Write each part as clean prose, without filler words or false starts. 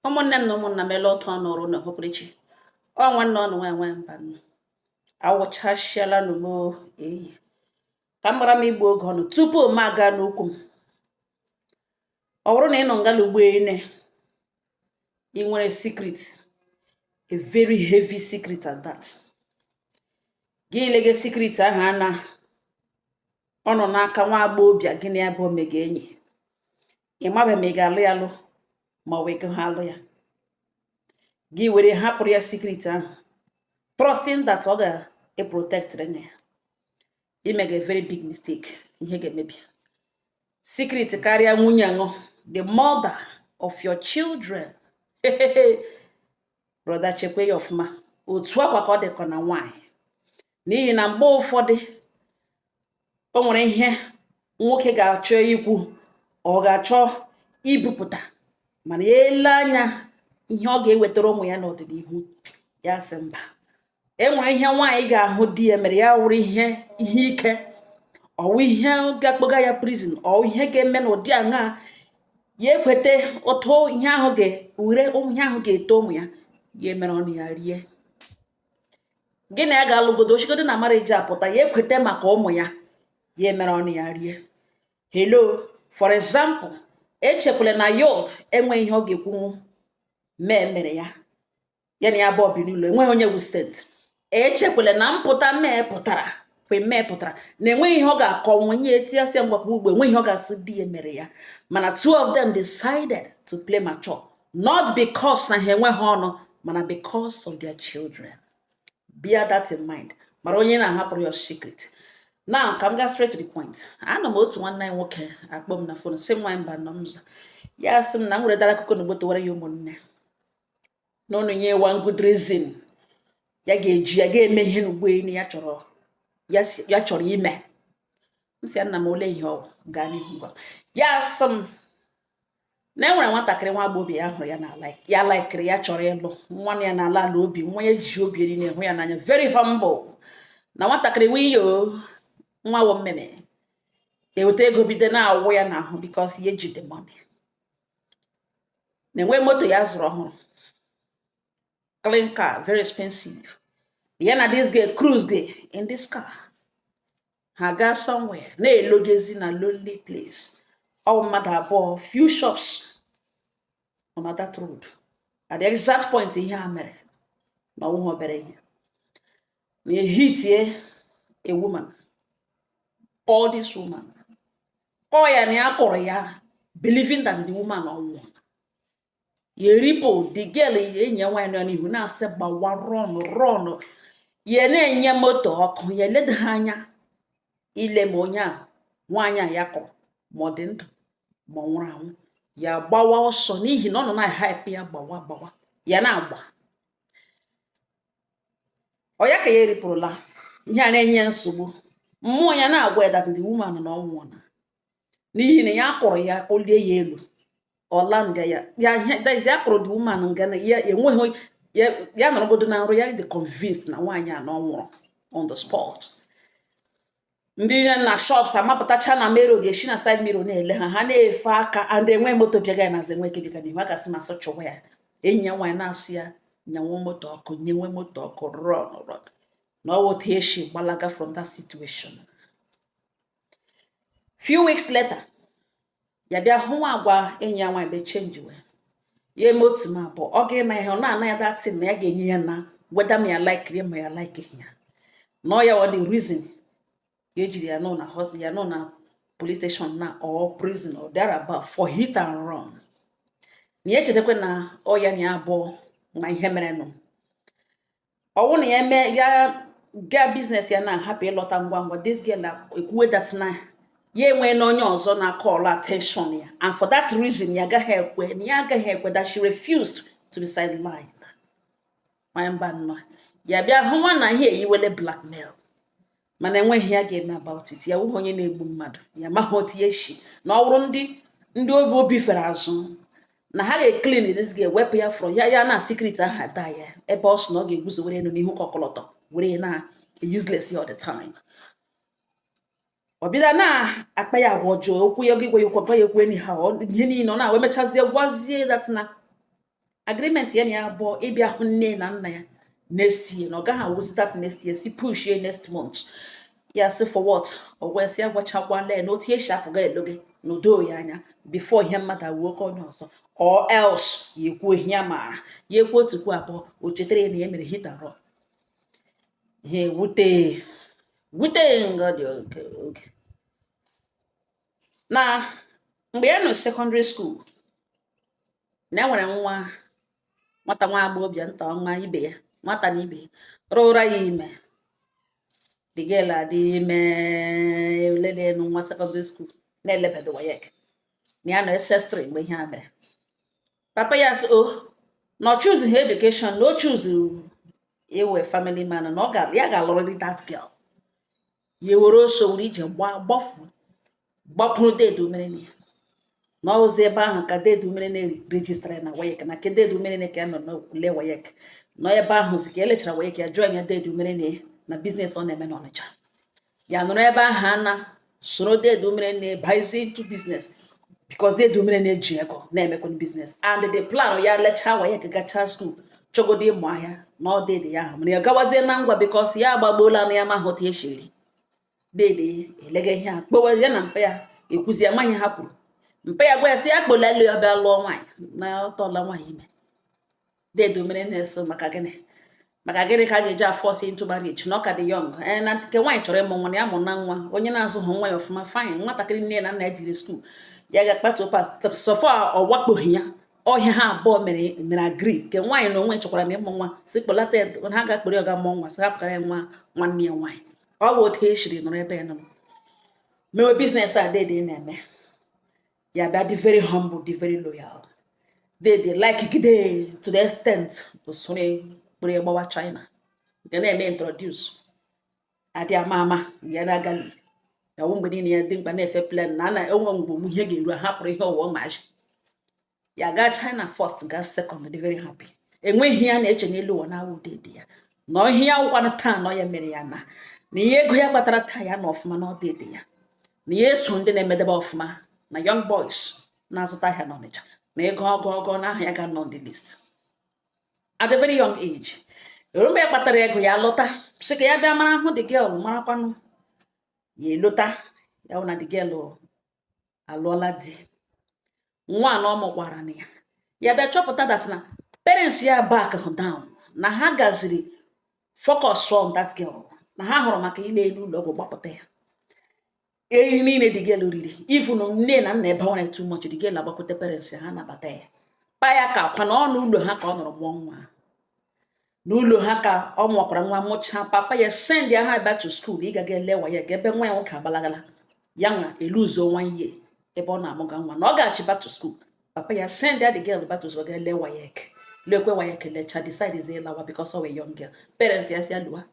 Ụmụnne m na ụmụnna m, ele ụtọ nụrụ na okpukperechi ọ nwanne ọnụ nwe nwe mba nnu awụchasịala n'ugbo eyi ka m gbara m igbu oge ọnụ tupu m aga n'ukwu m. Ọ bụrụ na ị nọ ngala ugbo ene, ị nwere secret, a very heavy secret at that, gị lege secret ahụ ana ọ nọ n'aka nwa agbọghọbịa gị na ya bụ omega enyi. Ị mabeghị ma ị ga-alụ ya alụ ma ọ bụ ị gaghị alụ ya, gị were hapụrụ ya secret ahụ, trusting that ọ ga-eprotect ya. Imega a very big mistake. Ihe ga-emebi secret karịa nwunye ṅụ, the mother of your children. Brother, chekwa ya ọfụma. Otu akwa ka ọ dịkọ na nwaanyị, n'ihi na mgbe ụfọdụ o nwere ihe nwoke ga-achọ ikwu, ọ ga-achọ ibupụta, mana ya ele anya ihe ọ ga-ewetara ụmụ ya n'ọdịnihu, ya sị mba. E nwere ihe nwaanyị ga-ahụ di ya mere, ya wụrụ ihe ike, ọwụ ihe ga-akpọga ya prison, ọ ihe ga-eme n'ụdị aṅa, ya ekweta ụtụ ihe ahụ ga-ure, ihe ahụ ga-eto ụmụ ya, ya emere ọnụ ya rie. Gị na ya ga-alụgodo oshigodo na marriage apụta, ya ekweta maka ụmụ ya, ya emere ọnụ ya rie. Hello, for example, echekwala na Yul enweghị ihe ọ ga-ekwunwu mee mere ya, ya na ya bụ ọbi n'ụlọ, enweghị onye wu saint. Echekwala na mpụta mee pụtara kwe mee pụtara na enweghị ihe ọ ga-akọ nwenye etiasịa mgbakwa ugbo, enweghị ihe ọ ga-asị di ya mere ya. Mana two of them decided to play mature, not because na ha enweghị ọnụ, mana because of their children. Bear that in mind. Mara onye na-ahapụrụ your secret. Now ka m gaa straight to the point. Anọ m otu nwanne anyị nwoke akpọ m na phone, sị m, "Nwaanyị mba nọ m." Za ya, sị m na m were dara akụkọ n'ugbo towara ya ụmụnne n'ụnụ, nye one good reason ya ga-eji ya ga-eme ihe n'ugbo elu ya chọrọ ya ya chọrọ ime. M sị ya, "Nna m, ole ihe ọ gaa n'ihu gwa m." Ya sị m na e nwere nwatakịrị nwa agbọghọbịa ya hụrụ ya na like ya likiri, ya chọrọ ịlụ nwa ya na-ala ala obi nwa ya, ji obi niile hụ ya n'anya, very humble, na nwatakịrị wiyo nwa wo mmemme eweta ego bido na-awụ ya n'ahụ because ya ji the money, na-enwe moto ya zụrụ ọhụrụ, clean car, very expensive. Ya na this girl cruise dey in this car, ha gaa somewhere na-elogezi na lonely place, ọ mmadụ abụọ, few shops on that road. At the exact point ihe a mere na ọwụghị obere ihe na ehitie a woman, call this woman, kpọọ ya na ya kụrụ ya, believing that the woman ọ nwụrụ. Ya eripụ the girl, enyi ya nwaanyị nọ n'ihu na-asị, "Gbawa, run, run." Ya na-enye moto ọkụ, ya eledo ha anya ile ma onye a nwaanyị a ya kụrụ ma ọ dị ndụ ma ọ nwụrụ anwụ. Ya gbawa ọsọ n'ihi na ọ nọ na hype ya, gbawa gbawa, ya na-agba ọ ya ka ya eripụrụla. Ihe a na-enye ya nsogbu, mmụọ ya na-agwa ya that the woman na ọ nwụọ, n'ihi na ya kụrụ ya, kụlie ya elu, ọla nga ya ya ihe, that is, ya kụrụ the woman nga na ya enweghị ya, ya nọrọgodo na nrọ, ya dị convinced na nwaanyị a na ọ nwụrụ on the spot. Ndị na shops amapụtacha na main road, esi na side mirror na-ele ha, ha na-efe aka and enwe moto bịaga ya n'azụ, enwe ike bịaga n'ihu, a gasị ma sị chụwa ya. Enyi ya nwaanyị na-asị ya nyanwe moto ọkụ, nyenwe moto ọkụ, run, run, na ọ otu esi gbalaga from that situation. Few weeks later, ya bịa hụ agwa enyi ya nwaanyị be change wee ya eme otu ma abụọ, ọ ga-ịna ya, ọ na-ana ya datin na ya ga-enye ya, na whether ma ya like ma ya like ya, na ọ ya wa the reason ya ejiri ya nọ na ya nọ na police station na or prison or thereabout for hit and run, na ya echetakwa na ọ ya na ya abụọ na ihe mere nụ. Ọ bụrụ na ya eme ya gaa business ya na-ahapụ ịlọta ngwa ngwa, this girl ekwuwe that na ya enwee na onye ọzọ na-call attention ya, and for that reason ya agaghị ekwe, na ya agaghị ekwe, that she refused to be sidelined. Nwanyị mba nnọọ, ya bịa hụ nwa na ihe eyiwele blackmail, mana enweghị ya ga-eme about it. Ya wụghị onye na-egbu mmadụ, ya amaghị otu ya esi na ọ bụrụ ndị obi fere azụ na ha ga-eclean this girl, wepụ ya from ya, ya na secret ahụ ada ya ebe ọ sị na ọ ga-eguzowere elu n'ihu ka ọkọlọtọ were na useless ya all the time. Ọ bịa na-akpa ya agwa ọjọọ, okwu ya gwa ya okwu, gwa ya okwu anyhow, ihe niile ọ na-awe, mechazie gwazie that na Agreement ya na ya abụọ ịbịa hụ nne na nna ya next year, na ọ gaghị awụzi that next year, si push ya next month. Ya sị, "For what?" O wee sị agwachakwala ya na otu esi apụga eloge na udo ya anya before ihe mmadụ awuo oke onye ọzọ, or else ya ekwuo ihe ya maara ya ekwu otu kwu abụọ, o chetara ya na ya mere hit and run. Ihe wute wute nga dị oke oge na mgbe ya nọ secondary school, na e nwere nwa nwata nwa agbọghọbịa nta, nwa ibe ya, nwata na ibe ya rụra ya ime. The girl adị ime lelenu nwa secondary school na-elebedo WAEC, na ya nọ SS3 mgbe ihe a mere. Papa ya sị o na ọ choose her education, na o choose iwe family man, na ọ ga ya ga-alụrịrị that girl. Ya ewere ọsọ were ije gba gbafuo gbakwuru dedu mere na ya na ọzọ ebe ahụ ka dedu mere na register na WAEC, na ke dedu mere na ka ya nọ n'ule WAEC nọ ebe ahụ zi ka elechara WAEC ya join ya dedu mere na business ọ na-eme n'Ọnịcha. Ya nọrọ ebe ahụ ana soro dedu mere na baizi into business, because dedu mere na-eji ego na-emekwa business. And the plan ya lechaa WAEC, gachaa school, chọgodo ịmụ ahịa na ọ dede ya ahụ mere ya gawazie na ngwa, because ya agbagbuola na ya mahụ otu esi eri. Dede elega ihe a kpowe ya na mpa ya ekwuzi, amaghị ha kwuru. Mpa ya gwa ya sị ya kpola elu ya bịa lụọ nwaanyị na ọtọla nwaanyị ime. Dedu mere na-eso maka gịnị, maka gịnị ka a ga-eji a-force into marriage, na ọ ka dị young, ee, na nke nwaanyị chọrọ ịmụ nwa na ya mụ na nwa onye na-azụghị nwa ya ọfụma. Fine, nwatakịrị nne na nna ya jiri school ya ga-akpatu pas sọfọ ọ wakpoghị ya ọhịa. Ha abụọ mere agree nke nwaanyị na onwe chọkwara na ịmụ nwa, si kpọlata ya, ha ga-akpọrọ ya ga mụọ nwa, si hapụkara ya nwa nwanne ya nwaanyị. Ọ bụ otu esiri nọrọ ebe ya nọ mewe business a dede na-eme. Ya bịa dị very humble, dị very loyal. Dede like gide to the extent o soro kpere gbawa China nke na-eme introduce adị ama ama ya na-agali ya wụ mgbe niile ya dị mkpa na-efe plane na ana enwe mgbe ihe ga-eru hapụrụ ihe ọwa ụmụazị ya gaa China first, gaa second, dị very happy. Enweghị ihe ya na-eche n'elu ụwa na-awụ dede ya na ihe ya wụkwanụ taa nọ ya mere ya na ihe ego ya kpatara taa ya na ọfụma na ọ dede ya na ya eso ndị na-emedebe ọfụma na young boys na-azụta ahịa n'Ọnịcha, na ego ọgụ ọgụ na aha ya ga nọ on the list at a very young age. Eru mgbe ya kpatara ego, ya lọta, sị ka ya bịa mara hụ the girl, marakwanụ ya elota ya hụ na the girl alụọla di, nwa na ọ mụkwara na ya. Ya bịa chọpụta that na parents ya back down, na ha gaziri focus on that girl, na ha hụrụ maka ile elu ụlọ ọgwụ gbapụta ya eriri niile the girl riri. Even nne na nna ebawara too much, the girl agbakwute parents ha nabata ya pa ya ka akwa na ọ n'ụlọ ha ka ọ nọrọ mụọ nwa, n'ụlọ ha ka ọ mụọkwara nwa mụchaa. Papa ya send ya ha back to school ịgaga elewa ya ka ebe nwa ya nwoke agbalagala ya nwa eluzo nwa ihe ebe ọ na-amụga nwa na ọ ga-achị back to school. Papa ya send ya the girl back to school ga ele WAEC, lekwe WAEC, lecha, decide is ịlawa because of a young girl. Parents ya si ya lụwa,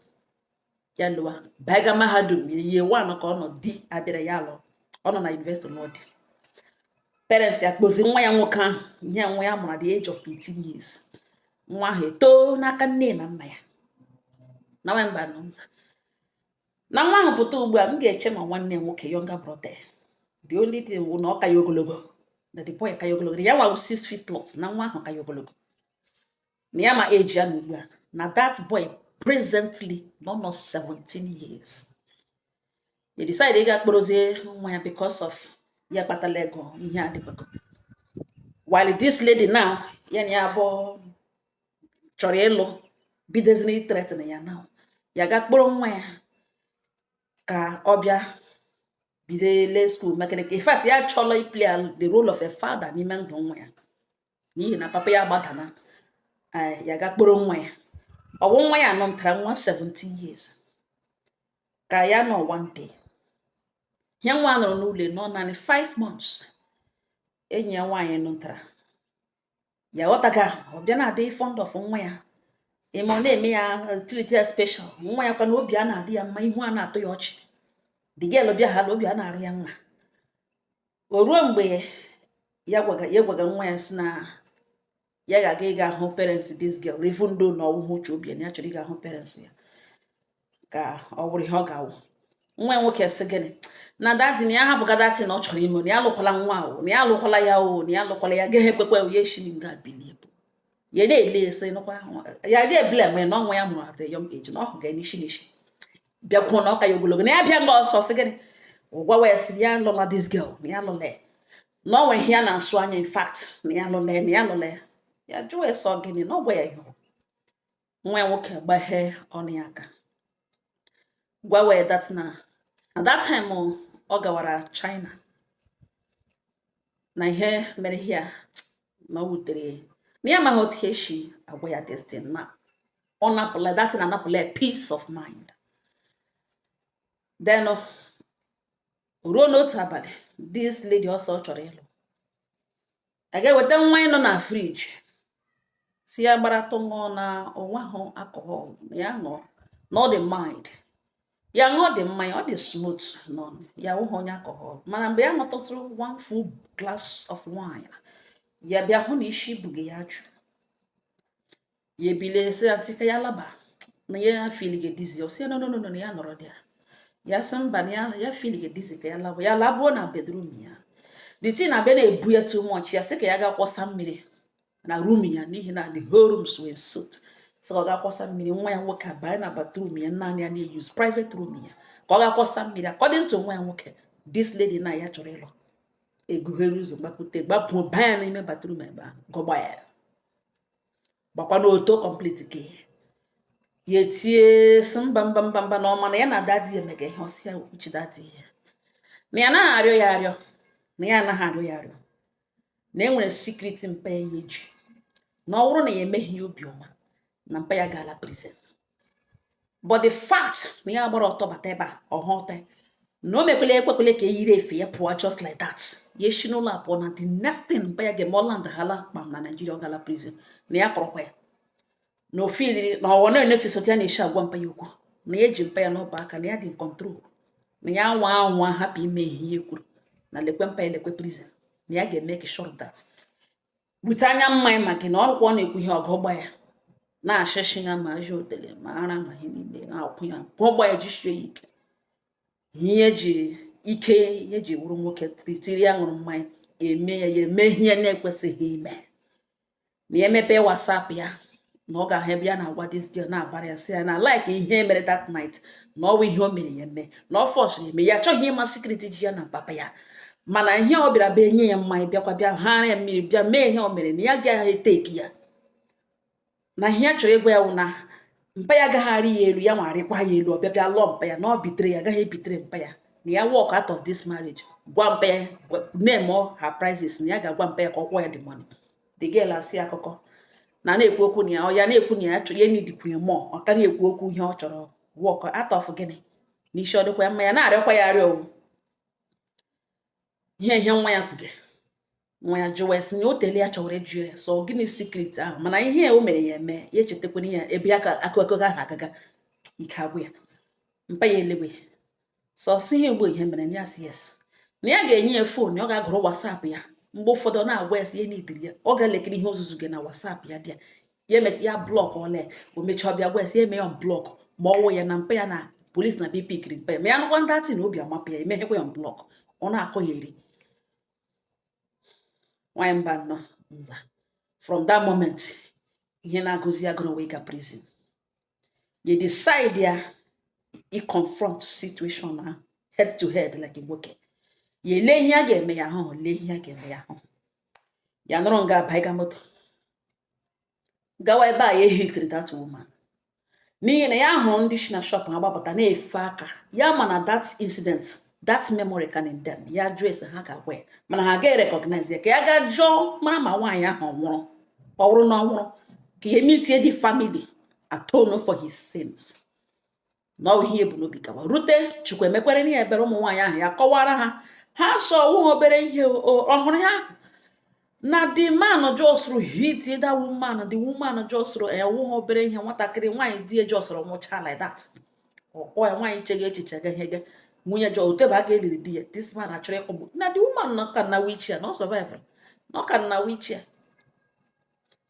ya lụwa baga mahadum year one ka ọ nọ, di abịara ya alụ, ọ nọ na university nọ di. Parents ya kpozi nwa ya nwoke ahụ, ihe nwa ya mụrụ at the age of 18 years. Nwa ahụ etoo n'aka nne na nna ya na nwa mgbe anọ nza na nwa ahụ pụta ugbu a. M ga-eche ma nwanne ya nwoke, younger brother, the only thing wụ na ọ ka ya ogologo, na the boy ka ya ogologo, ya nwa 6 feet plus, na nwa ahụ ka ya ogologo na ya ma age ya na ugbu a na that boy presently nọ 17 years. Ya decide ịga kpọrọzie nwa ya because of ya kpatala ego ihe adịbago, while this lady now ya na ya abụọ chọrọ ịlụ bidozina threaten ya now. Ya ga kpọrọ nwa ya ka ọ bịa bido lee school mechanic. In fact, ya chọrọ iplay the role of a father n'ime ndụ nwa ya n'ihi na papa ya agbadana. Ya ga kpọrọ nwa ya, ọ bụ nwa ya nọ ntara nwa 17 years ka ya nọ. One day ihe nwa nọrọ n'ụlọ nọ naanị 5 months, enyi ya nwaanyị nụtara ya ghọtaga, ọ bịa na-adị fond of nwa ya ime, ọ na-eme ya treat ya special. Nwa ya kwa na obi a na-adị ya mma, ihu a na-atụ ya ọchị. The girl bịa ha na obi a na-arụ ya mma. O ruo mgbe ya gwaga nwa ya sị na ya ga-aga ịga hụ parents this girl, even though na ọwụhụ uche obi ya na ya chọrọ ịga hụ parents ya ka ọ wụrụ ihe ọ ga-awụ. Nwa ya nwoke sị gịnị na daddy, na ya hapụga daddy, na ọ chọrọ ime, na ya alụkwala nwa ahụ, na ya alụkwala ya o, na ya alụkwala ya, gaghị ekwekwe ya. Eshiri nga bilie bụ Ya na-ele ese nụkwa ya ga-eblame ya na ọnwa ya mụrụ at a young age, na ọ hụ ga n'isi n'isi bịakwuo na ọka ya ogologo na ya bịa nga ọsọ sị gịnị gwa wee sị ya lụla this girl, na ya lụla ya, na ọ nwere ihe ya na-asụ anya. In fact, na ya lụla ya, na ya lụla ya. Ya jụọ ya sọ gịnị, na ọ gwa ya ihe. Nwa ya nwoke gbaghee ọnụ ya aka gwa wee that na at that time ọ gawara China, na ihe mere ihe a na ọ wutere ya, na ya amaghị otu esi agwa ya destin, na ọ napụla that na anapụla ya peace of mind. Then ruo n'otu abalị, this lady ọsọ chọrọ ịlụ a ga-eweta mmanya nọ na fridge, si ya gbaratụ ṅụọ, na onwe ahụ alcohol, na ya ṅụọ, na ọ dị mild. Ya ṅụọ dị mmanya, ọ dị smooth nọ ya, wụghị onye alcohol, mana mgbe ya ṅụtụtụrụ one full glass of wine, ya bịa hụ na isi bughị ya jụ. Ya ebilie sị ya ntị ka ya laba, na ya feel gị dizzy. Ọ sị ya no, no, no, no, na ya nọrọ dị ya. Ya sị mba, na ya feel gị dizzy, ka ya laba. Ya labuo na bedroom ya, the thing na-abịa na-ebu ya too much. Ya sị ka ya ga kwọsa mmiri na room ya, n'ihi na the whole rooms were soaked, sị ka ọ ga kwọsa mmiri. Nwa ya nwoke abanye na bathroom ya naanị ya na-use private room ya ka ọ ga kwọsa mmiri. According to nwa ya nwoke, this lady na ya chọrọ ịlụ egughere ụzọ gbapute gbapụ banye n'ime bathroom ebe ahụ, gọgba ya gbakwa n'oto complete ke ya etie sị mba, mba, mba, mba, na ọma na ya na daddy ya emega ihe. Ọsị ya uche daddy ya, na ya anaghị arịọ ya arịọ, na ya anaghị arịọ ya arịọ, na e nwere secret mpa ya eji, na ọ bụrụ na ya emeghị ya obiọma, na mpa ya gaala prison. But the fact na ya gbara ọtọ bata ebe a ọha ọtọ, na o mekwele ekwekwele ka e yiri efe ya pụọ just like that, ya esi n'ụlọ a pụọ, na the next thing mpa ya ga-eme, ọland hala kpam na Naijiria, ọ gala prison, na ya kọrọkwa ya na ofiliri na ọwọ na-enetisi otu ya na-esi agwa mpa ya okwu, na ya eji mpa ya n'ọba aka, na ya dị in control, na ya anwa anwa hapụ ime ihe ya kwuru, na lekwe mpa ya, lekwe prison, na ya ga-eme sure of that wite anya mmanya maka na ọrụkwa ọ na-ekwu ihe ọgụ gba ya na-ashịshị ya, ma aja otele ma ara ma ihe niile na-akwụ ya gba ya jisie ya ike. Ihe ji ike ihe ji wuru nwoke tiri ya ṅụrụ mmanya eme ya, ya eme ihe na-ekwesịghị ime, na ya emepe WhatsApp ya, na ọ ga-ahụ ebe ya na-agwa this girl, na-abara ya, sị ya na like ihe mere that night, na ọ bụ ihe o mere ya eme, na ọ forcerụ eme ya, achọghị ịma secret ji ya na papa ya, mana ihe ọ bịara bịa enye ya mmanya, bịakwa bịa hara ya mmiri, bịa mee ihe o mere, na ya agaghị eteki ya, na ihe ya chọrọ ịgwa ya wụ na mpa ya agaghị arị ya elu, ya nwa arịkwa ya elu, ọ bịa bịa lụọ mpa ya, na ọ bitere ya, agaghị ebitere mpa ya, na ya walk out of this marriage, gwa mpa ya name all her prices, na ya ga-agwa mpa ya ka ọ kwụọ ya the money. The girl asị akụkọ na na-ekwu okwu na ya, ọ ya na-ekwu na ya chọrọ ya nidikwu ya more, ọ ka na-ekwu okwu ihe ọ chọrọ walk out of gịnị n'isi, ọ dịkwa ya mma, ya na-arịọkwa ya arịọ o. Ihe nwa ya kwuge, nwa ya jụwa ya sị na o tele ya chọrọ ịjụ ya sọ gịnị secret ahụ, mana ihe o mere ya eme ya echetakwana ya ebe ya ka akụkọ ahụ agaga ike agwụ ya. Mpa ya elewe sọsọ ihe ugbo ihe mere na ya sị yes, na ya ga-enye ya phone, ọ ga-agụrụ WhatsApp ya. Mgbe ụfọdụ ọ na-agwa ya sị ya n'itiri ya, ọ ga-elekiri ihe ozuzu gị na WhatsApp ya dị ya, ya emechi ya block ọla ya. O mechaa ọbịa gwa ya sị ya eme ya unblock, ma ọ wụ ya na mpa ya na police na BP kiri mpa ya, ma ya nụkwa ndị atị na obi amapụ ya, emeghekwa ya unblock. Ọ na-akọ ya eri nwaanyị mba nnọọ nza. From that moment, ihe na-agụzi agụrụ wee ga prison, you decide ya i confront situation ahụ head to head like nwoke. Ya ele ihe a ga-eme ya ahụ, lee ihe a ga-eme ya ahụ. Ya nụrụ nga abaiga moto gawa ebe a ya ehitiri that woman, n'ihi na ya hụrụ ndị si na shop ha gbapụta na-efe aka ya, ma na that incident, that memory can in them. Ya jụọ ese, ha ga-agwa ya, mana ha agaghị recognize ya. Ka ya ga jụọ mara ma nwaanyị ahụ ọ nwụrụ, ọ bụrụ na ọ nwụrụ, ka ya meetie the family, atone for his sins, na ọ bụ ihe ebu n'obi gawa rute. Chukwu emekwere ya ebere. Ụmụ nwaanyị ahụ ya kọwara ha, ha sọ ọwụghị obere ihe ọhụrụ ya na the man just hit that woman, the woman just ewụghị obere ihe, nwatakịrị nwaanyị di ya just nwụcha like that. Ọkpọ ya nwaanyị cheghị echiche ga ihe ga nwunye jọ otebe aka eliri di ya, this man achọrọ ịkpọgbu na the woman nọ ka na wheelchair, na ọ survive, na ọ ka na wheelchair.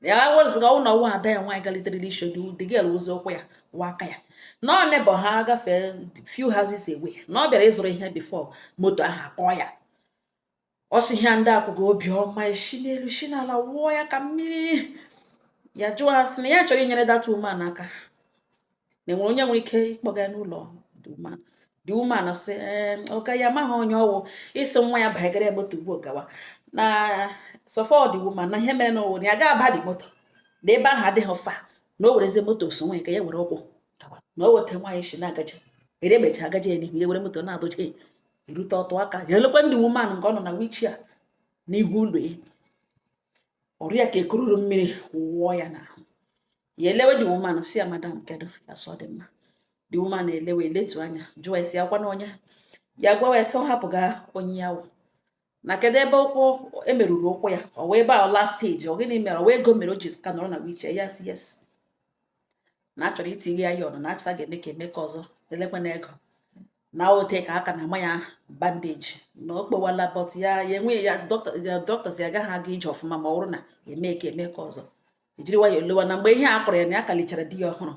Ya werụzịga ọnwụ na ọnwụ ada ya nwaanyị galitere isi, the girl ụzọ ụkwụ ya wa aka ya na ọ nebo ha gafee few houses away, na ọ bịara ịzụrụ ihe before moto ahụ akọ ya. Ọ sị ihe ndị akwụgo obiọma esi n'elu si n'ala wụọ ya ka mmiri. Ya jụọ ha sị na ya chọrọ inyere that woman aka, na enwere onye nwere ike ịkpọga ya n'ụlọ the woman. The woman sị ee, ọka ya amaghị onye ọwụ, ịsị nwa ya bagara ya moto ugbu gawa na sọfọ. The woman na ihe mere na ụwa na ya ga-aba the moto na ebe ahụ adịghị fa, na o werezie moto so nwa ya ka ya were ụkwụ gawa, na o weta nwaanyị si na-agaje ere emecha agaje ya n'ihu, ya were moto na-adụje erute ọtụ aka ya elekwa ndị woman nke ọ nọ na wheelchair n'ihu ụlọ ya. Ọrụ ya ka ekururu mmiri wụọ ya n'ahụ. Ya elewe the woman, si ya, "Madam, kedu?" Ya sọ dị mma. The woman elewe, eletu anya, jụọ esi akwa na onye ya gwawa ya sị ọ hapụga onye ya wụ, na kedu ebe ụkwụ emerụrụ ụkwụ ya, ọ wee ebe a last stage, ọ gịnị mere, ọ wee ego mere o ji ka nọrọ na wheelchair. Ya sị yes, na achọrọ itinye ya ya ọnụ na achọta ga-eme ka eme ka ọzọ elekwa na ego na ote ka aka na ama ya bandage na o kpowala, but ya ya enweghị ya doctors ya agaghị aga ije ọfụma ma ọ bụrụ na eme ka eme ka ọzọ ejiri nwayọọ lewa na mgbe ihe a kọrọ ya na ya kalichara di ya ọhụrụ.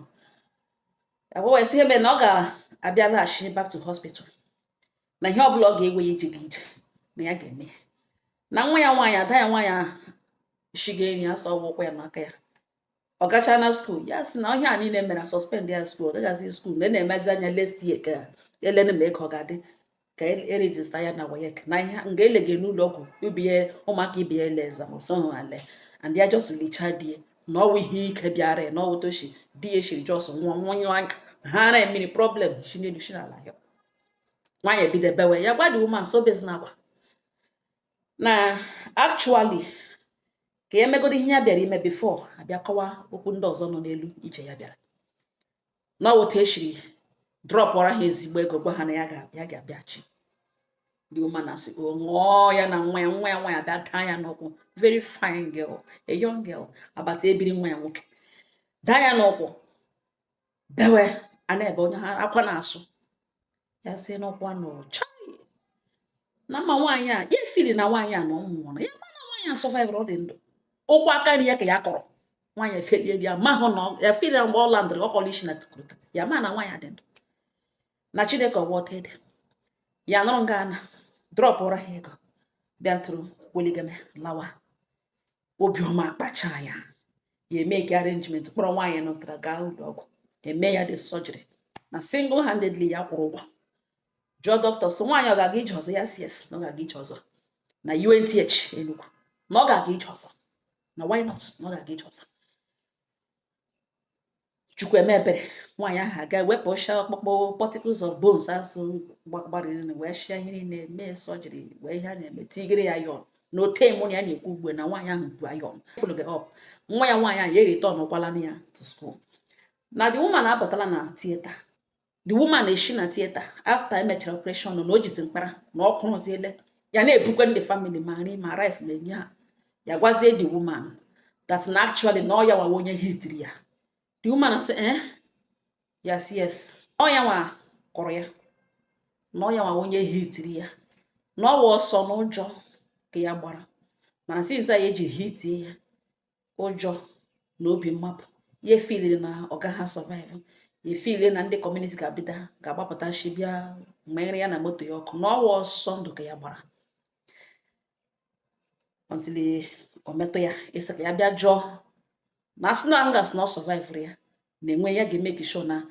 Ya gwawa ya sị ihe mere na ọ ga-abịa laghachi back to hospital, na ihe ọbụla ọ ga-ewe ya ije gị ije na ya ga-eme ya. Na nwa ya nwaanyị, ada ya nwaanyị ahụ shiga enyi ya sọ ọgwụ ụkwụ ya n'aka ya, ọ gachaa na school. Ya sị na ọhịa a niile mere suspend ya school, ọ gagazi school, na na-emezi anya next year ka elene ma ego ọ ga-adị ka e register ya na WAEC, na ihe nga elege n'ụlọ ọgwụ ibie ụmụaka ibe ya ele exam so ha ale and ya just lichaa di ya na ọwụ ihe ike bịara ya na ọwụ toshi di ya shiri just nwụọ nwụnyụ anya ha ara mmiri problem shi n'elu shi n'ala ya. Nwaanyị ebido bewe. Ya gwa the woman so bezina akwa, na actually ka ya megodo ihe ya bịara ime before abịa kọwa okwu ndị ọzọ nọ n'elu ije ya bịara, na ọ otu eshiri dropụra ha ezigbo ego, gwa ha na ya ga-abịachi. The woman asị o ṅụọ ya na nwa ya bịa daa ya n'ụkwụ, very fine girl, a young girl, agbata ebiri nwa ya nwoke daa ya n'ụkwụ, bewe a na-ebe onye ha akwa na-asụ ya sị n'ụkwụ anụ chai na mma. Nwaanyị a ya efili na nwaanyị a na ọ nwụrụ, ya ma na nwaanyị a survive, ọ dị ndụ. Ụkwụ aka nri ya ka ya kọrọ nwaanyị efelie ya mahụ na ya fili ya mgbe ọ landịrị, ọ kọrọ isi na tukuruta ya ma na nwaanyị a dị ndụ na Chineke ọgwọta ede ya nọrọ nga ana dropụra ha ego, bịa ntụrụ weligame lawa. Obiọma akpacha ya, ya eme ka arrangement kpọrọ nwaanyị nụtara gaa ụlọ ọgwụ, eme ya the surgery na single handedly ya kwụrụ ụgwọ. Jụọ dọkịta sị nwaanyị ọ ga-aga ije ọzọ. Ya si yes, na ọ ga-aga ije ọzọ na UNTH Enugu, na ọ ga-aga ije ọzọ, na why not, na ọ ga-aga ije ọzọ. Chukwu eme ebere, nwaanyị ahụ aga wepụ sha ọkpụkpụ, particles of bones asụ gbarịrị, wee shia ihe niile, mee surgery, wee ihe a na-eme, tigere ya iron na ote mụ na ya na-ekwu ugbu a na nwaanyị ahụ bụ iron follow up. Nwa ya nwaanyị ahụ ya return kwala ya to school, na the woman abatala na theatre. The woman eshi na theatre after emechara operation na o jizi mkpara na ọ kwụrụziele ya na-ebukwe ndị family ma nri ma rice ma enye ha. Ya gwazie the woman that na actually na ọ ya nwawa onye hitiri ya. The woman sị eh, yes, ọ ya nwa kọrọ ya, na ọ ya nwa onye hitiri ya, na ọ wụ ọsọ n'ụjọ ka ya gbara, mana since a ya eji hitie ya, ụjọ na obi mmapụ ya efiliri na ọ gaghị survive, ya efiliri na ndị community ga-abịa ga-agbapụta shi bịa manyere ya na moto ya ọkụ, na ọwa ọsọ ndụ ka ya gbara until o metụ ya ịsị ka ya bịa jụọ na asị na ngas na ọ survive ya na-enwe ya ga-emeki sure na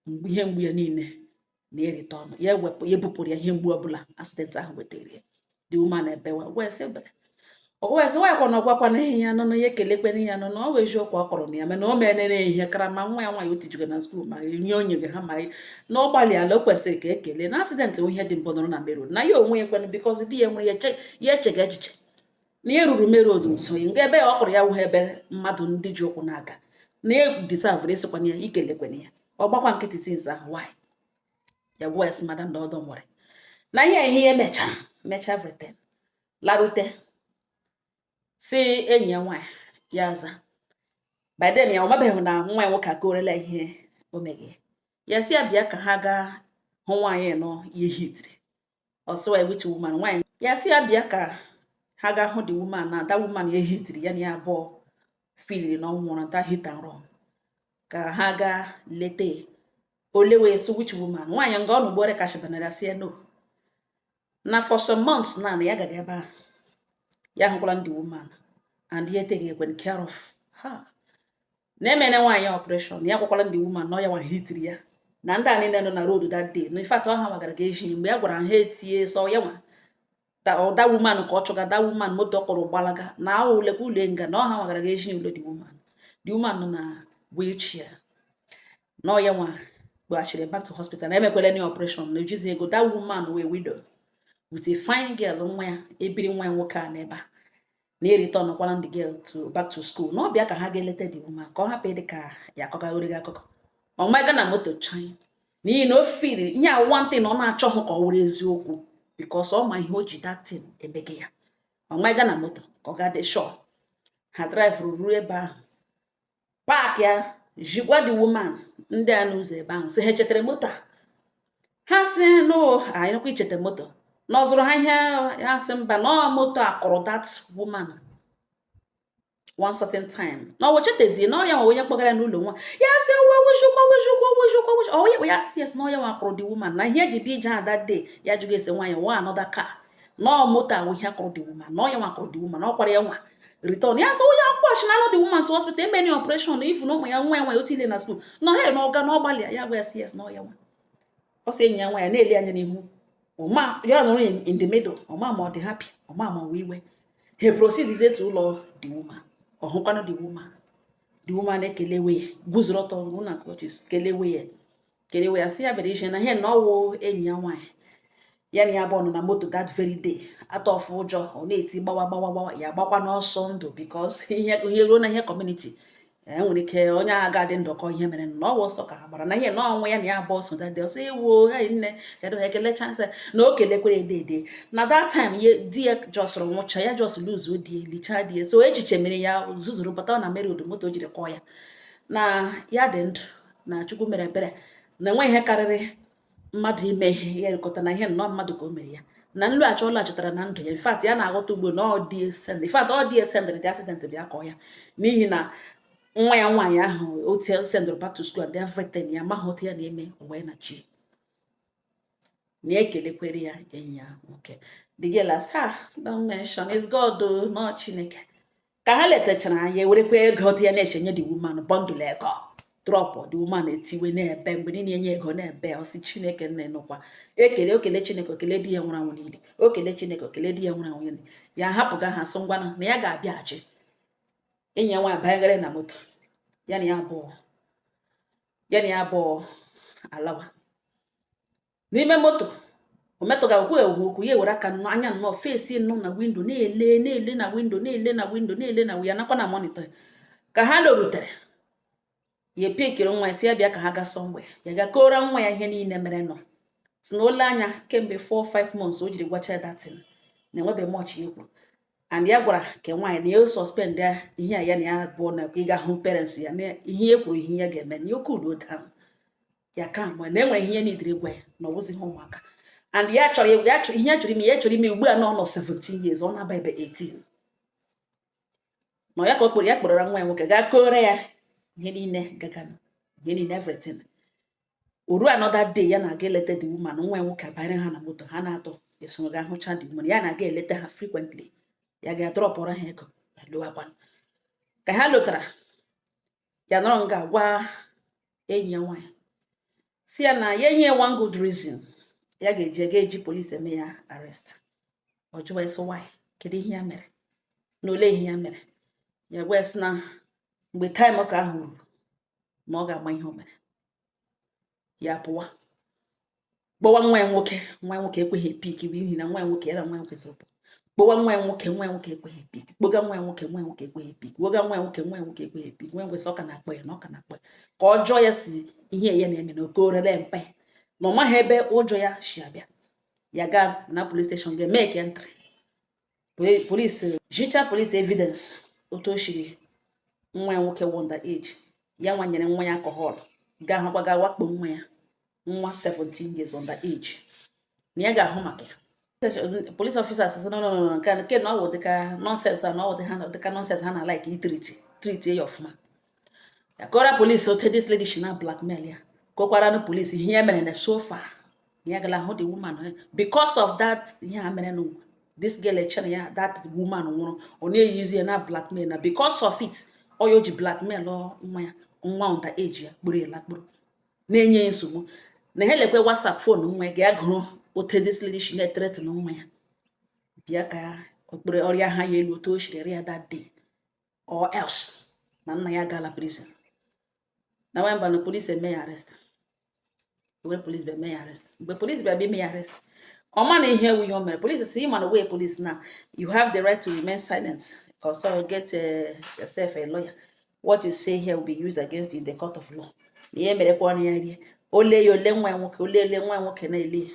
mgbe ihe mgbu ya niile na-erite ọnụ ya ewepụ ya, ebupụrụ ya ihe mgbu ọbụla accident ahụ wetara ya. The woman ebewa, gwa ya sị ebele ọgwa ya sị nwaanyị kwa na ọgwakwana ihe ya nọ na ya ekelekwana ya nọ na ọ bụ eziokwu ọ kọrọ na ya mana o menere ihe kara ma nwa ya nwaanyị o tijugo na school ma nye o nyere ha ma na ọ gbalịala, o kwesịrị ka ekele na accident bụ ihe dị mbụ nọrọ na main road na ya onwe ya kwenụ because di ya nwere ya ya echega echiche na ya ruru main road nso nga ebe ọ kpọrọ ya wụ ebe mmadụ ndị ji ụkwụ na-aga, na ya deserve ịsịkwana ya ikelekwana ya. Ọ gbakwa nkịtị since ahụ. Why ya gwa ya sị madam na ọdọ nwere na ihe ya mechara mechaa everything, larute si enyi ya nwaanyị ya aza. By then ya ọ mabeghị na nwa ya nwoke akọrela ihe o meghe ya, si ya bịa ka ha gaa hụ nwaanyị nọ ihe hitiri ọsịwa ya, which woman? Nwaanyị ya si ya bịa ka ha gaa hụ the woman, na that woman ya hitiri ya na ya abụọ filiri na ọ nwụrụ, that hit and run, ka ha gaa leta ya. Ole wee sị which woman? Nwaanyị nga ọ nọ ugboro kashibanara si ya no, na for some months na na ya gaga ebe ahụ, ya hụkwala ndị woman and ya eteghị ekwen care of ha. Na emere nwaanyị operation, ya gwakwara ndị woman na ọ ya nwa hitiri ya na ndị a niile nọ na road that day. Na in fact, ọ ha nwagara ga eji mgbe ya gwara ha etinye sọ ya nwa that woman ka ọ chọga that woman. Moto ọ kụrụ gbalaga na ahụ lekwa ule nga na ọ ha nwagara ga eji ule the woman. The woman nọ na wheelchair, na ọ ya nwa kpaghachiri back to hospital na emekwala any operation na ejizi ego. That woman wee widow with a fine girl, nwa ya ebiri nwa ya nwoke a n'ebe a na return kwara the girl to back to school, na ọ bịa ka ha ga-eleta the woman, ka ọ hapụ ịdị ka ya akọgagoro gị akụkọ. Ọ maga na moto chai, n'ihi na o feel ihe a one thing ọ na-achọghị ka ọ wụrụ eziokwu, because ọ ma ihe o ji that thing emege ya. Ọ maga na moto ka ọ ga dị sure. Ha drive ruo ebe ahụ, park ya, jigwa the woman ndị a n'ụzọ ebe ahụ, sị ha echetara moto a. Ha sị no, anyị nakwa icheta moto na ọ zụrụ ha ihe. Ha sị mba, na ọ moto a kụrụ that woman one certain time, na ọ wechetezi na ọ ya nwe onye kpọgara ya n'ụlọ nwa ya. Sị wewejikwa wejikwa wejikwa wejikwa ọ ya sị yes, na ọ ya nwa kụrụ the woman, na ihe eji bịa ije ha that day. Ya jụgo ese nwaanyị nwa another car, na ọ moto ahụ ihe kụrụ the woman, na ọ ya nwa kụrụ the woman, na ọ kwara ya nwa return ya. Sị onye akpọchinalụ the woman to hospital, emeni operation, ifu na ụmụ ya, nwa ya nwa ya otile na school na ha na ọga na ọgbalị ya. Gwa ya sị yes, na ọ ya nwa. Ọ sị enyi ya nwa ya na-ele anya n'ihu ọma ya nọrọ in the middle, ọma ma ọ dị happy, ọma ma ọ wee iwe. Ha proceed to ụlọ the woman. Ọ hụkwanụ the woman. The woman ekelewe ya, guzoro ọtọ hụ na crutches, kelewe ya, kelewe ya, sị ya bịara ije na ihe na ọwụ enyi ya nwaanyị ya na ya bụ nọ na moto that very day atọ ọfụ ụjọ. Ọ na-eti gbawa gbawa gbawa, ya agbakwa n'ọsọ ndụ, because ihe ihe ruo na ihe community enwere ike onye agha ga-adị ndụ kọ ihe mere na ọwụ ọsọ ka ha gbara na ihe na ọnwa ya na ya abụọ so that day. Ọsọ ewo hey nne, kedu ha ekelecha nsị na o kelekwere ede ede na that time ye di ya jọsụrụ nwụcha ya, just lose di ya, lichaa di ya. So echiche mere ya zuzuru bata na mere udu moto o jiri kọọ ya na ya dị ndụ, na Chukwu mere ebere, na enwe ihe karịrị mmadụ ime ihe ya erikọta na ihe nnọọ mmadụ ka o mere ya na nlọghachi ọ lọghachitara na ndụ ya. In fact, ya na-aghọta ugbo na ọ dị send, in fact, ọ dị sendịrị dị accident bịa kọọ ya, n'ihi na nwa ya nwaanyị ahụ otu sendịrị back to school and everything, ya amaghị otu ya na-eme o wee na chi na ekelekwere ya. Enyi ya nwoke, the girl asị, "Ah, don't mention, it's God o, nọ Chineke." Ka ha letachara ya, ewerekwa ego dị ya na-echenye the woman bundle ego drop. The woman etiwe na-ebe mgbe niile enye ego na-ebe. Ọsị Chineke nne nụkwa ekele, okele Chineke, okele di ya nwụrụ anwụ niile, okele Chineke, okele di ya nwụrụ anwụ niile. Ya hapụga ha, sị ngwanụ na ya ga-abịaghachi. Enyi ya nwaanyị banyegara na moto ya na ya abụọ, ya na ya abụọ alawa. N'ime moto, o metụga okwu egwu okwu ya, ewere aka nnọọ anya nnọọ fesi nnọọ na window, na-ele, na-ele na window, na-ele na window, na-ele na ya nakwa na monitor. Ka ha lọrutere, ya epikiri nwa ya, si ya bịa ka ha gaa somewhere. Ya ga kọọrọ nwa ya ihe niile mere nọ, si na ole anya kemgbe 4-5 months o jiri gwacha ya datin na enwebe much ya ekwu, and ya gwara ke nwaanyị na ya suspend ya ihe a ya na ya abụọ na ịga hụ parents ya, na ihe e kwuru, ihe ya ga-eme na ya cool down ya ka mgbe na enwere ihe ya nidiri gwa ya na ọ bụzighị ụmụaka, and ya chọrọ, ya chọrọ ihe ya chọrọ ime, ya chọrọ ime ugbu a na ọ nọ 17 years, ọ na-aba ebe 18 nọ ya. Ka ọ kpọrọ ya, kpọrọ nwa ya nwoke gaa kọọrọ ya ihe niile gaganụ, ihe niile, everything. O ruo another day, ya na-aga eleta the woman. Nwa ya nwoke abanyere ha na moto, ha na-atọ esoro ga hụcha the woman. Ya na-aga eleta ha frequently, ya ga-adropụrụ ha ego, ya lowakwanụ. Ka ha lụtara, ya nọrọ nga gwa enyi ya nwaanyị, si ya na ya enye ya one good reason ya ga-eji ga-eji police eme ya arrest. Ọ jụwa sị why, kedu ihe ya mere na olee ihe ya mere? Ya gwa ya sị na mgbe time ka ahụ ruru na ọ ga-agba ihe o mere. Ya pụwa kpọwa nwa ya nwoke. Nwa ya nwoke ekweghị epick, n'ihi na nwa ya nwoke ya na nwa ya nwoke soro pụ. Kpọwa nwa ya nwoke, nwa ya nwoke ekweghị epick. Kpọga nwa ya nwoke, nwa ya nwoke ekweghị epick. Kpọga nwa ya nwoke, nwa ya nwoke ekweghị epick. Nwa ya nwoke sị ọ ka na-akpọ ya, na ọ ka na-akpọ ya, ka ọ jụọ ya si ihe ya na-eme na oke orere mpe, na ọ maghị ebe ụjọ ya si abịa. Ya gaa na police station ga-eme entry. Police jicha police evidence otu o shiri nwa ya nwoke wụ under age, ya nwa nyere nwa ya alcohol, gaa hụkwa ga wakpo nwa ya, nwa 17 years, under age, na ya ga-ahụ maka ya. Police officers sị no, no, no, nke nke na ọ wụ dịka nonsense a, na ọ wụ ha dịka nonsense ha na like itreat treat ya ọfụma. Ya kọrọ police otu this lady shi na blackmail ya, kọkwara na police ihe ya mere na so far na ya gala hụ the woman because of that ihe a mere nụ. This girl echere ya that woman nwụrụ, ọ na-eyuzi ya na blackmail, na because of it Ọ ya o ji blackmail nwa ya, nwa under age ya, kpuru ya lakpuru na-enye ya nsogbu. Na ha lekwe WhatsApp phone nwa ya, ga gụrụ otu this lady shi na-ethreaten nwa ya, bịa ka okpere ọrịa ha ya elu otu o shiri rịa that day, or else na nna ya gala prison. Na nwamba na police eme ya arrest. Were police bịa mee ya arrest. Mgbe police bịa ime ya arrest, ọ ma na ihe ewu ihe o mere. Police si, ịma na way police na you have the right to remain silent, also get yourself a lawyer. What you say here will be used against you in the court of law. Na ihe merekwa ọnụ ya rie ole ya ole nwa ya nwoke, ole ole nwa ya nwoke na-ele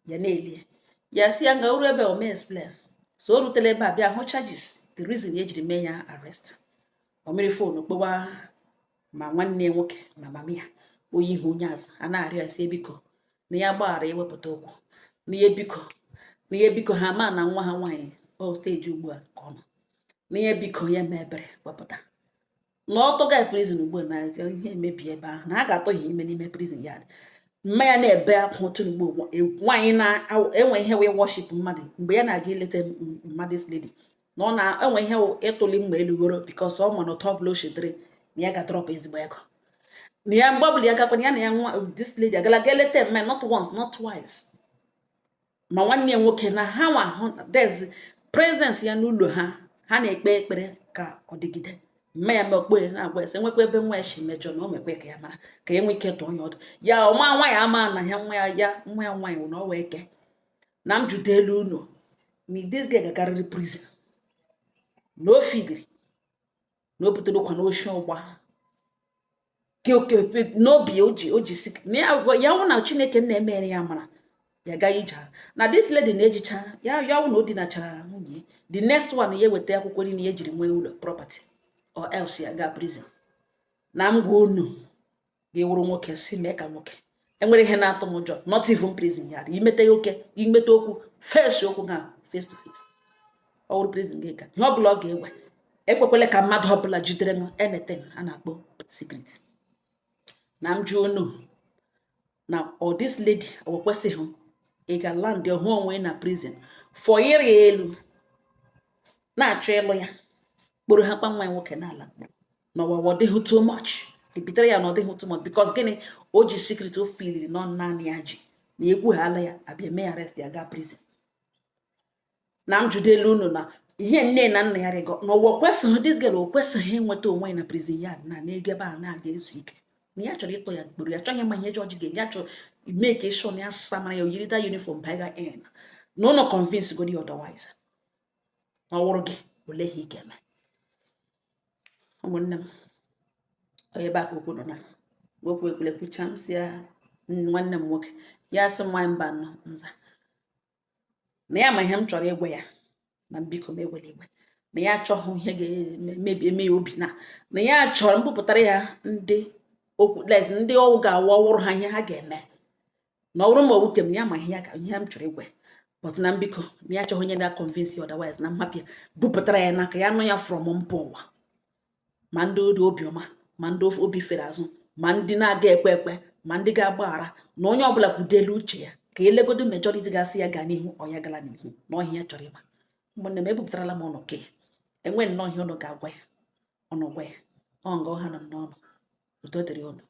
ya, na-eli ya, si ya nga oru ebe o mee explain. So o rutela ebe a, bịa hụ charges, the reason ejiri mee ya arrest. O mere phone kpọwa ma nwanne ya nwoke ma mama ya, oyi ihu onye azụ a na-arịọ ya, sị biko na ya gbaghara, ewepụta okwu, na ihe biko, na ihe biko, ha ma na nwa ha nwaanyị ọ stage ugbu a ka ọ nọ, na ihe biko, ya mee ebere wepụta na ọ tụga prison ugbu a, na ihe emebi ebe ahụ, na a ga-atọ ya ime n'ime prison yard. Mma ya na-ebe akwa otu ugbo nwaanyị na-enwe ihe wee worship mmadụ. Mgbe ya na-aga ileta mmadụ, this lady na ọ na-enwe ihe ịtụli mma elugoro, because ọ ma na ụtọ ọbụla o shidiri na ya ga-drop ezigbo ego na ya. Mgbe ọbụla ya gakwana, ya na ya nwa this lady agala ga eleta mma, not once, not twice, ma nwanne ya nwoke na ha nwa hụ there's presence ya n'ụlọ ha, ha na-ekpe ekpere ka ọ dịgide. Mma ya mee okpe na-agwa ese nwekwa ebe nwa ya si mejọ, na o mekwe ka ya mara, ka ya nwee ike tụọ ya ọdụ. Ya ọma nwa ya ama na ya nwa ya, ya nwa ya nwaanyị wụ na ọ wee ke na m jude elu unu na this girl gagarịrị prison, na o fidiri na o butere ụkwa n'oshi ọgba n'obi o ji si na ya wụ na Chineke na-emere ya mara ya gaghị ije na this lady na-ejicha ya. Ya wụ na o dinachara nwunye, the next one ya eweta akwụkwọ niile ya ejiri nwee ụlọ property, or else ya gaa prison. Na m gwa unu, ga-ewuru nwoke si mee ka nwoke enwere ihe na-atụ m ụjọ, not even prison yard. Imete ya oke imete okwu face, okwu ha face to face, ọ wụrụ prison gị ka ihe ọbụla ọ ga-ewe. Ekwekwele ka mmadụ ọbụla jidere m anything a na-akpọ secret. Na m jụọ unu, na ọ this lady ọ kwesịghị ị ga land hụ onwe na prison for ịrị elu na-achọ ịlụ ya, kporo ha kpa nwa ya nwoke n'ala na ọwawa? Ọ dịghị too much ebitere ya na ọ dịghị too much, because gịnị o ji secret o filiri nọ naanị ya ji na ekwughala ya, abịa mee arrest, ya gaa prison. Na m jụdelu unu, na ihe nne na nna ya rịgo na ụwa kwesịghị, this girl o kwesịghị ịnweta onwe ya na prison yard na n'ego ebe a na-aga ezu ike, na ya chọrọ ịtọ ya mkpụrụ, ya chọghị ịma ihe jọji ga-eme, ya chọrọ mee ka ịshọ na ya samara ya oyiri that uniform baiga in na ụnụ convince godi. Otherwise, ọ wụrụ gị, olee ihe ị ga-eme? Ụmụnne m, onye ebe aka okwu nọ na okwu ekwule kwucha, m si ya nwanne m nwoke, ya sị m nwaanyị mba nọ nza na ya ma ihe m chọrọ ịgwa ya, na mbiko m ewela iwe, na ya achọghị ihe ga-emebi eme ya obi, na ya chọrọ mbupụtara ya ndị okwu les ndị ọwụ ga-awụ ọwụrụ ha ihe ha ga-eme, na ọ bụrụ ma owuke m, ya ma ihe ya ga ihe m chọrọ ịgwa, but na mbiko, na ya achọghị onye na-convince ya otherwise, na mmapịa bupụtara ya n'aka ya nụ ya from mba ụwa, ma ndị ori obiọma, ma ndị obi fere azụ, ma ndị na-aga ekwe ekwe, ma ndị ga-agbaghara, na onye ọbụla kwudelu uche ya ka elegodo majority ga-asị ya gaa n'ihu, ọ ya gala n'ihu na ọhịa ya chọrọ ịma. Ụmụnne m, ebupụtarala m ụnụ ke enwe nnọọ ihe ụnụ ga-agwa ya, ụnụ gwa ya ọ nga ọha nọ m n'ọnụ. Udo dịrị ụnụ.